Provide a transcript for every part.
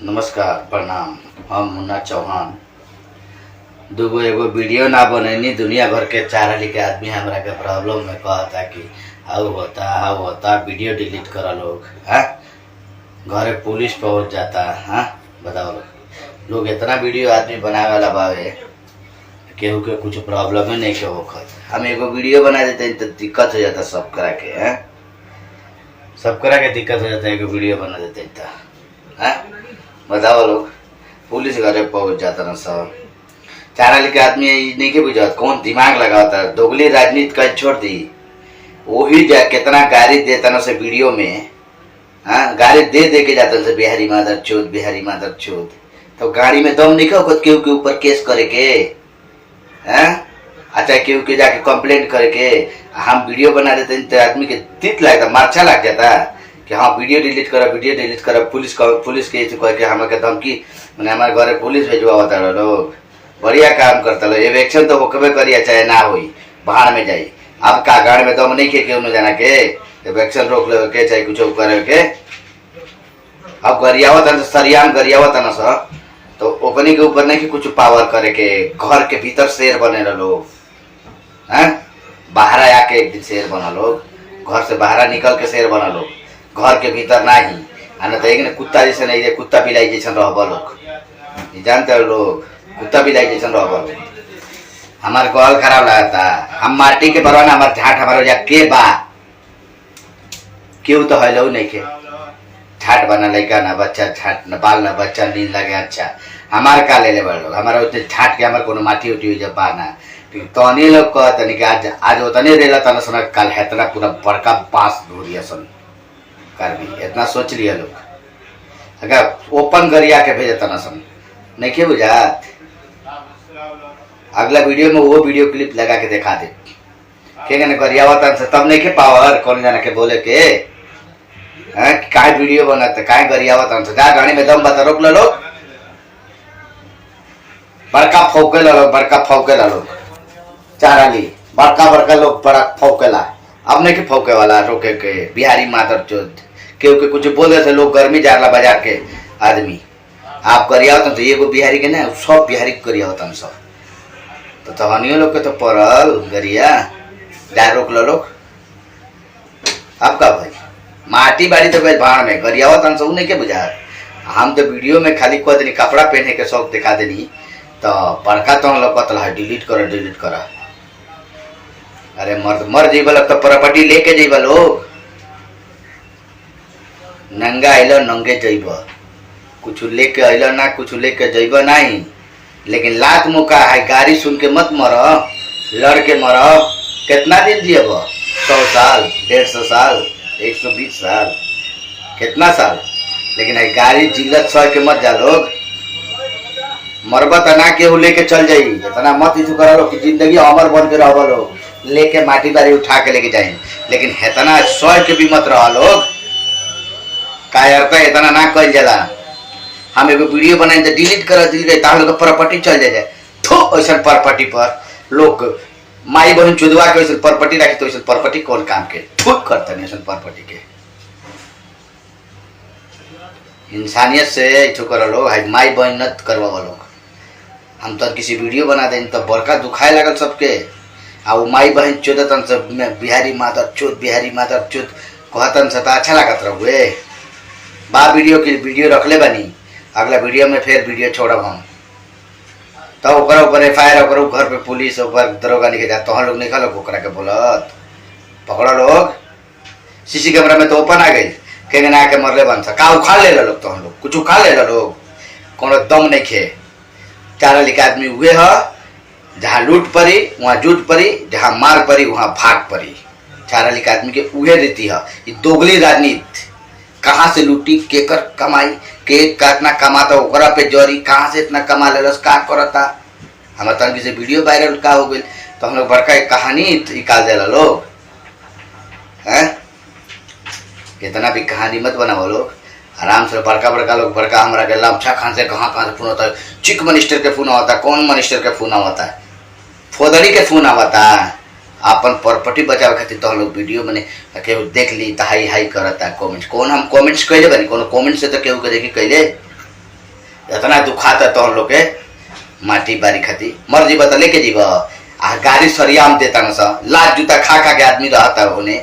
नमस्कार, प्रणाम। हम मुन्ना चौहान। दूगो एगो वीडियो ना बनैनी, दुनिया भर के चार के आदमी हमरा के प्रॉब्लम में कहता कि हाउ होता हाउ होता, वीडियो डिलीट कर लोग। हाँ, घरे पुलिस पहुंच जाता। हाँ बताओ लोग, लोग इतना वीडियो आदमी बनावे वाला बावे, केहू के कुछ प्रॉब्लम ही नहीं के होखत। हम एगो वीडियो बना देते हैं तो दिक्कत हो जाता सब करा के। हैं, सब करा के दिक्कत हो जाता है, एगो वीडियो बना देते हैं तो। हाँ बताओ लोग, पुलिस घरे पहुंच जाता ना सब। चार के आदमी नहीं के बुझात कौन दिमाग लगाता, दोगली राजनीति कर छोड़ दी। वही जा कितना गाली देता ना से वीडियो में। हाँ, गाली दे दे के जाता से बिहारी मादर चोद, बिहारी मादर चोद। तो गाड़ी में दम नहीं होत केहू के ऊपर केस करे के। हाँ, अच्छा केहू के जाके कंप्लेंट करे के। हम वीडियो बना देते हैं तो आदमी के तीत लगता, मार्चा लग जाता कि हाँ वीडियो डिलीट करो, वीडियो डिलीट करो। पुलिस पुलिस के कह के हमारे धमकी, मैंने हमारे घरे पुलिस भेजवा लोग। बढ़िया काम करता लो। इवेक्शन तो होकबे करी, चाहे ना होई, बाहर में जाई। अब का गाड़ में दम नहीं के केहू जाना के इवेक्शन रोक ले के, चाहे कुछ करे के। अब गरियावत तो सरियाम गरियावत ना सर, तो ओकनी के ऊपर नहीं कि कुछ पावर करे के। घर के भीतर शेर बने लोग। हैं, बाहर आके एक दिन शेर बना लोग, घर से बाहर निकल के शेर बना लोग, घर के भीतर नहीं। आ तो एक कुत्ता जैसे नहीं, कुत्ता बिलाई जैसन रह लोग, जानते हो लोग, कुत्ता बिलाई जैसन रह लोग। हमार गल खराब लगता, हम माटी के बरवाना, हमार झाट हमारे जा के बा केहू तो है नहीं के झाट बना लड़का ना बच्चा, झाट ना बाल ना बच्चा, नींद लगे। अच्छा हमार का ले ले बड़ लोग, हमारा उतने झाट के हमार कोनो माटी उटी हो जब बा ना। तनी लोग कहतनी कि आज आज उतने रेला तना सुना, कल हेतना पूरा बड़का बांस धोरिया सन कर भी, इतना सोच लिया लोग। अगर ओपन गरिया के भेजे तना सन नहीं के बुझात। अगला वीडियो में वो वीडियो क्लिप लगा के दिखा दे के ने गरियावतन से, तब नहीं के पावर कौन जाना के बोले के। हैं, काय वीडियो बनाते, काय गरियावतन से, जा गाड़ी में दम बता रोक लो लोग। बड़का फौके लो, बड़का फौके लो, चाराली बड़का बड़का लोग बड़ा फौकेला। अब नहीं के फौके वाला रोके के बिहारी मादर चोद केहू के कुछ बोले से लोग गर्मी जाला बाजार के आदमी। आप गरियावतन तो एगो बिहारी के ना, सब बिहारी के गरियावतन सब। तो तहनियो लोग के तो पड़ल गरिया, जा रोक लो लोग। अब का भाई माटी बाड़ी तो गई भाड़ में, गरियावतन सब नहीं के बुझा। हम तो वीडियो में खाली कह देनी कपड़ा पहने के शौक दिखा देनी, तो बड़का तो हम लोग कहता है डिलीट करो डिलीट करो। अरे मर मर जेबा लोग तो प्रॉपर्टी लेके जेबा लोग, नंगा अलो नंगे जइब, कुछ लेके अलो ना कुछ लेके जइब नहीं। लेकिन लात मुका है, गाड़ी सुन के मत मर, लड़ के मर। कितना दिन जियब, 100 साल, 150 साल, 120 साल, कितना साल। लेकिन है गाड़ी जिल्लत सह के मत जा लोग, मरब त ना केहू लेके चल जाई। इतना मत इथु करा लो कि जिंदगी अमर बन के रह लोग, लेके माटी बारी उठा के लेके जाए। लेकिन इतना सह के भी मत रह लोग, कायरता इतना ना कल जाला। हम एगो वीडियो बनाए तो डिलीट कर दिल गए, ताहल लोग प्रॉपर्टी चल जाए थो। ऐसा प्रॉपर्टी पर लोग माई बहन चुदवा के वैसे प्रॉपर्टी रखी, तो वैसे प्रॉपर्टी कौन काम के थूक करता नहीं। ऐसा प्रॉपर्टी के इंसानियत से इथु कर लोग, माई बहन न करवा लोग। हम तो किसी वीडियो बना दें तो बड़का दुखाए लगल सबके। आ वो माई बहन चोदतन सब बिहारी मादर चोद, बिहारी मादर चोद कहतन से तो अच्छा लागत रहुए। बा वीडियो की वीडियो रखले बनी, अगला वीडियो में फिर वीडियो छोड़ब हम। तो ओकरा ऊपर एफ I R, ओकरा घर पे पुलिस, ऊपर दरोगा निकल जाए, तो हम लोग निकल ओकरा के बोलत पकड़ो लोग। सीसी कैमरा में तो ओपन आ गई के ना के मरले बन का उखाड़ ले लोग, तो हम लोग कुछ उखाड़ ले लोग, कोनो दम नहीं खे। चार लिख आदमी हुए ह, जहाँ लूट पड़ी वहाँ जूट पड़ी, जहाँ मार पड़ी वहाँ भाग पड़ी। चार लिख आदमी के उहे रीति है। ये दोगली राजनीति कहाँ से लूटी, केकर कमाई, के कितना कमाता ओकरा पे जरी, कहाँ से इतना कमा लेलस, का करता। हमारे तनकी से वीडियो वायरल का हो गई तो हम लोग बड़का एक कहानी निकाल देला लोग। हैं, इतना भी कहानी मत बनाओ लोग, आराम से। बड़का बड़का लोग बड़का हमारा के लमछा खान से कहाँ कहाँ से फोन होता है, चीफ मिनिस्टर के फोन आता, कौन मिनिस्टर के फोन आता है, फोदड़ी के फोन आवता। अपन प्रॉपर्टी बचावे खातिर तो हम लोग वीडियो बने केहू देख ली तो हाई हाई करता कमेंट्स। कौन हम कमेंट्स कैले बनी, कोनो कमेंट्स से तो केहू के देखी कैले। इतना दुखाता तो हम लोग के माटी बारी खाती मर जीब तो लेके जीब। आ गाड़ी सरियाम देता न सा, लात जूता खा खा के आदमी रहता होने।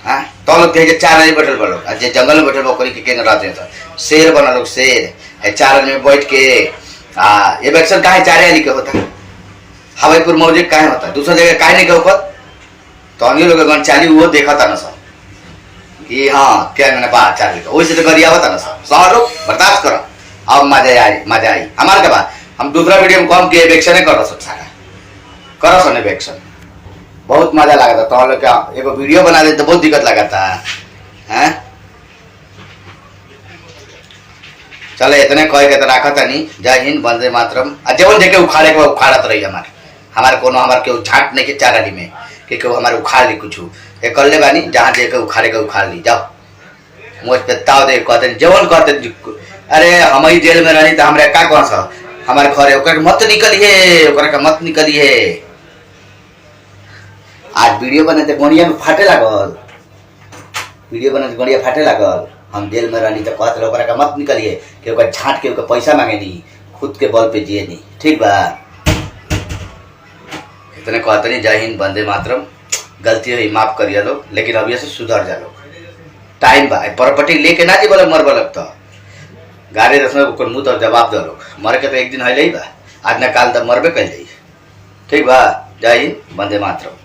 हाँ तो लोग कहे 4 आदमी बैठल बा लोग, आ जे जंगल में बैठल बा ओकरी के केंग रहते हैं शेर बना लोग शेर है 4 आदमी बैठ के। आ ये एक्शन काहे 4 आदमी के होता, हवाईपुर मौजे काहे होता, दूसरा जगह काहे नहीं के होता। तो अन्य लोग गन चाली वो देखा था ना सर कि हाँ क्या मैंने बात चाल के वैसे तो गरिया होता ना सर, शहर लोग बर्दाश्त करो। अब मजा आई, मजा आई हमारे के बाद हम दूसरा वीडियो में कम के एक्शन करो सब सारा करो सन एक्शन, बहुत मजा लगा था। तो लोग क्या एगो वीडियो बना दे तो बहुत दिक्कत लगा था हैं। चले इतने कह के तो रखा था नहीं। जय हिंद, वंदे मातरम। आ जवन जेके उखाड़े के उखाड़त रही हमारे, हमारे कोनो हमारे केहू झाँट नहीं के 4 आदमी में कि केहू हमारे उखाड़ ली कुछ ये कर ले बानी, जहाँ जेके उखाड़े के उखाड़ ली जाओ मुझ पे ताव दे कहते जवन कहते। अरे हम ही जेल में रही तो हमारे का कह सा हमारे घरे ओकरा मत निकलिए, ओकरा के मत निकलिए। आज वीडियो बनाते गणिया में फाटे लागल, वीडियो बनाते गणिया फाटे लागल। हम जेल में रहनी तो कहते ओकरा के मत निकलिए कि ओकरा झाँट के ओकर पैसा मांगे नहीं, खुद के बल पे जिए नहीं। ठीक बा, इतने कहते नहीं। जय हिंद, वंदे मातरम। गलती हुई माफ करिए लोग, लेकिन अभी से सुधर जा लोग। टाइम बा, प्रॉपर्टी लेके ना जी बोले मर बोलक तो गाड़ी रसमें ओकर मुँह तो जवाब दो लोग। मर के तो एक दिन है बा, आज ना काल तो मरबे कल जाई। ठीक बा, जय हिंद, वंदे मातरम।